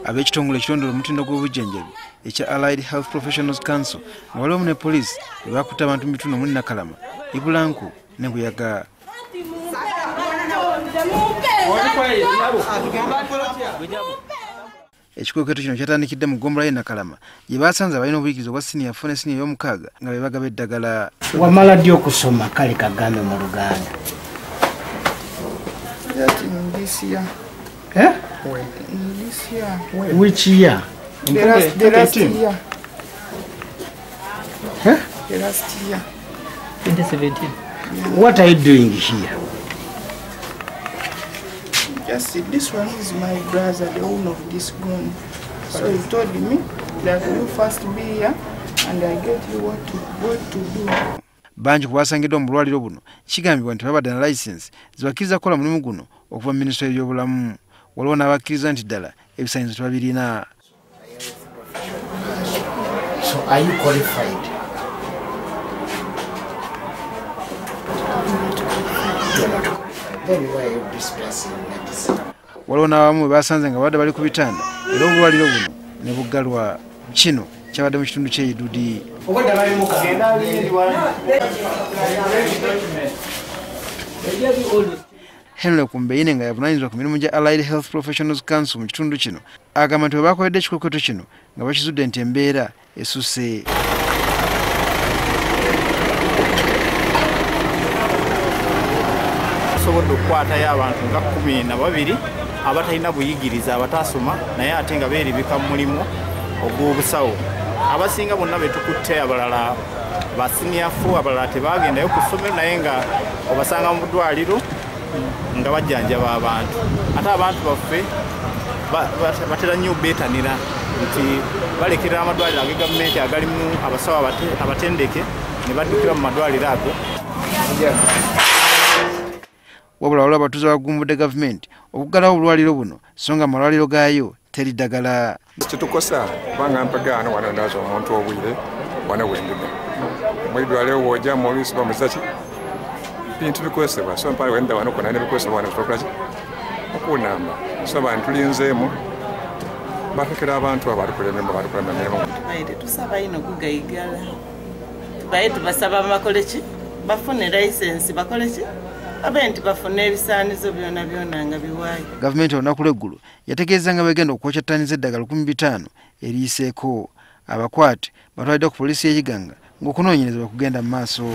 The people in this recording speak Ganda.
Ab'ekitongole ekirondoola omutindo gw'obujjanjabi ekya Allied Health Professionals Council nga waliwo ne poliisi bwe bakutte abantu mu bitundu omuli Nakalama, Ibulanku ne Buyaga. Ekikwekweto kino kyatandikidde mu ggombolola y'e Nakalama gye basanze abalina obuyigirize obwa siniya 4 ne siniya ey'omukaaga nga be bagaba eddagala. Wamala ddi okusoma kale kagambe mu Luganda? Eh? This year. Which year? The last year. Huh? The last year. 2017. What are you doing here? Just this one is my brother, the owner of this gun. So he told me that you first be here and I get you what to do. Bangi ku basangiddwa mu bulwaliro buno kigambibwa nti babadde na license zibakkiriza kukola mulimu guno okuva mu minisitule y'ebyobulamu. Waliwo n'abakkiriza nti ddala ebisaanyizo tebabirina. So are you qualified? You're not qualified. Then why are you dispensing medicine? Waliwo n'abamu bwe basanze nga babadde bali ku bitanda era obulwaliro buno ne buggalwa. Kino kyabadde mu kitundu ky'e Idudi. Henry Kumbeine nga yavunaanyizibwa ku mirimu gya Allied Health Professionals Council mu kitundu kino agamba nti bwe bakoledde ekikwekweto kino nga bakizudde nti embeera esusse. Tusobodde okukwatayo abantu nga 12 abatalina buyigiriza, abatasoma naye ate nga beeribika mu mulimu ogw'obusawo. Abasinga bonna be tukutte abalala ba siniya 4, abalala tebagendayo ku ssomero naye nga obasanga mu ddwaliro nga bajjanjaba abantu. Ate abantu baffe batera nnyo beetanira nti balekera amadwaliro aga gavumenti agalimu abasawo abatendeke ne baddukira mu madwaliro ago. Wabula waliwo abatuuze abagumbudde gavumenti okuggalawo obulwaliro buno so nga amalwaliro gaayo teri ddagala. Kitukosa kubanga mpagaano wano ndaaza omuntu obwire wano wendida mwidwaliro w'ojja oluusi bamuza ki bintu bikozesebwa so mpale wenda wano kona nebikozesebwa wano tukola ki okunamba so abantu tulinzeemu batekera abantu abalikulemba balikulemba emirimu. Tetusaba ino kugayigala tubaye tubasaba bakole ki bafune license bakole ki abe nti bafune ebisaanizo byonna byonna nga biwaayo. Gavumenti olunaku lw'eggulo yategeeza nga bagenda okwokya ttani z'eddagala 15,000 eriyiseeko. Abakwate batwaliddwa ku poliisi y'e Iganga ng'okunoonyereza kugenda mu maaso.